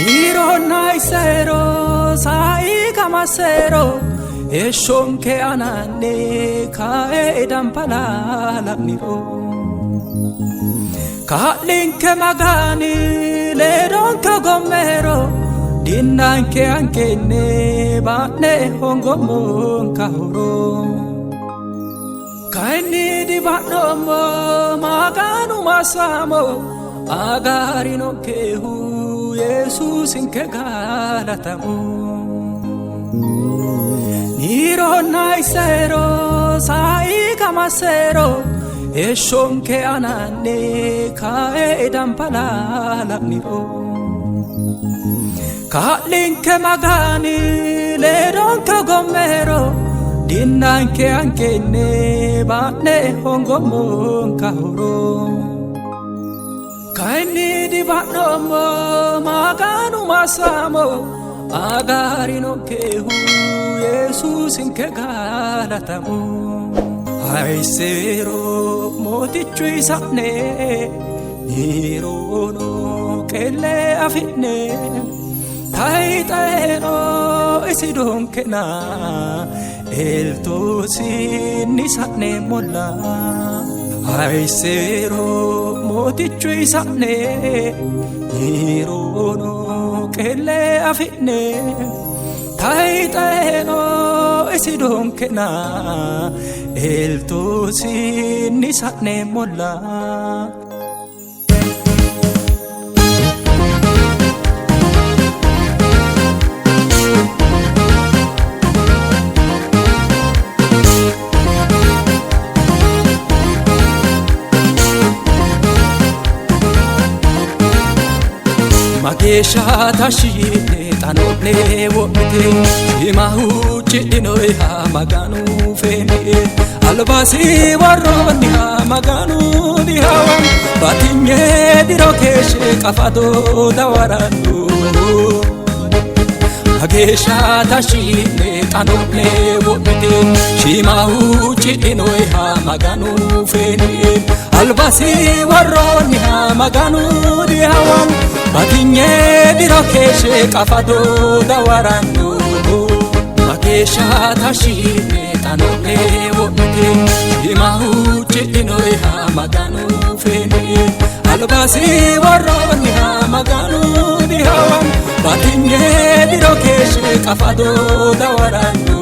Niironna isero sai kamasero heeshshonke aananni kae dambala la'niro. Kaa'linke Magani ledonke gommero dinnanke ankenne ba'ne hongommonka horo. Kayinni diba'noommo Maganu massamo agarinonkehu Yesuusinke galatamo. Niironna isero sai kamasero heeshshonke aananni kae dambala la'niro. Kaa'linke Magani ledonke gommero dinnanke ankenne ba'ne hongommonka horo. Kayinni diba'noommo Maganu massamo agarinonkehu Yesuusinke galatamo. Haysero mootichu isa'ne niirono qeelle afi'ne tayixeeno isi donkena eltosinni sa'neemmolla. Haysero mootichu isa'ne niirono qeelle afi'ne tayixeeno isi donkena eltosinni sa'neemmolla. Mageeshsha tashshi yite xano'ne wo'mite shiima huuccidhinoeha Maganu feenie albasi worroonniha Maganu dihawanno batinye diro keeshshe qafado dawaranno. Mageeshsha tashshi yite xano'ne wo'mite shiima huuccidhinoeha Maganu feenie albasi worroonniha Maganu dihawanno batinye diro keeshshe qafado dawaranno. Mageeshsha tashshi yite xano'ne wo'mite shiima huuccidhinoeha Maganu feenie albasi worroonniha Maganu dihawanno batinye diro keeshshe qafado dawaranno.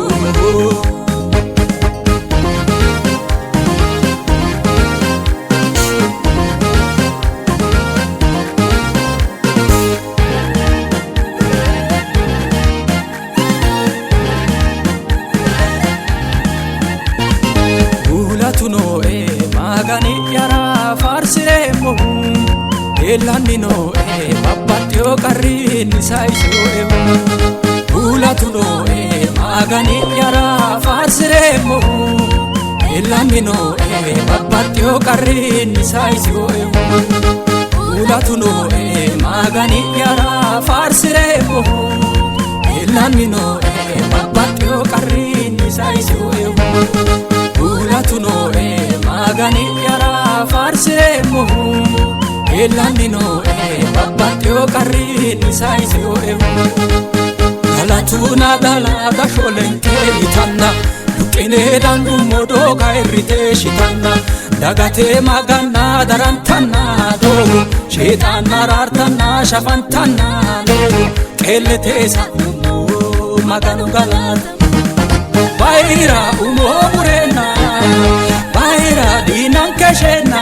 Galatu nooe Magani'yara faarsireemmohu leellanni nooe babbaxxeyo qarrinni sayisoehu. Galatu nooe Magani'yara faarsireemmohu leellanni nooe babbaxxeyo qarrinni sayisoehu. Galatu nooe Magani'yara faarsireemmohu leellanni nooe babbaxxeyo qarrinni sayisoehu. Galatu nooe Magani'yara faarsireemmohu leellanni nooe babbaxxeyo qarrinni sayisoehu. Galatuna galata sholenke yitanna duqqine dangummo dooga irrite shitanna dagate maganna darantanna doogo sheexaanna raartanna shafantanna doogo qeellete sa'nummo Maganu galata. Bayira umo murenna bayira diinanke sheenna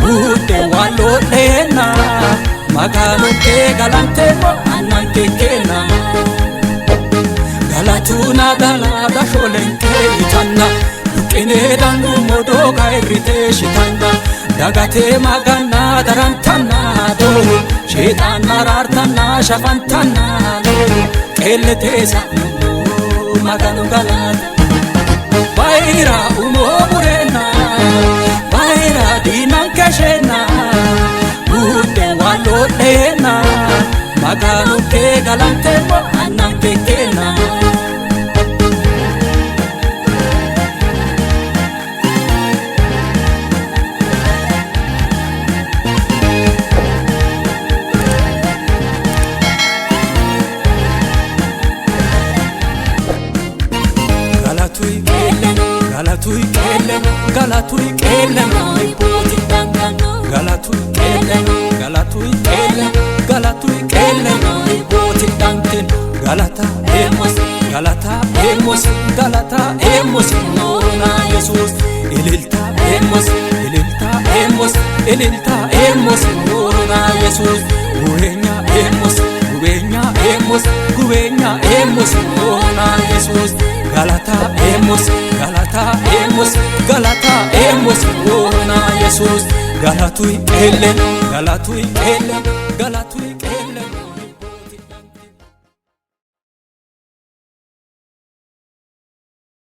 budde wallodheenna Maganonke galanteemmo annanke ikkeenna. Galatuna galata sholenke yitanna duqqine dangummo dooga irrite shitanna dagate maganna darantanna doogo sheexaanna raartanna shafantanna doogo qeellete sa'nummo Maganu galata. Bayira umo murenna bayira diinanke sheenna budde wallodheenna Maganonke galanteemmo annanke ikkeenna. eemmosi, galata eemmosi noona Yesuus. Ililta eemmosi, ililta eemmosi, ililta eemmosi noona Yesuus. Gubeenya eemmosi, gubeenya eemmosi, gubeenya eemmosi noona Yesuus. Galata eemmosi, galata eemmosi, galata eemmosi noona Yesuus. Galatui elle, galatui elle.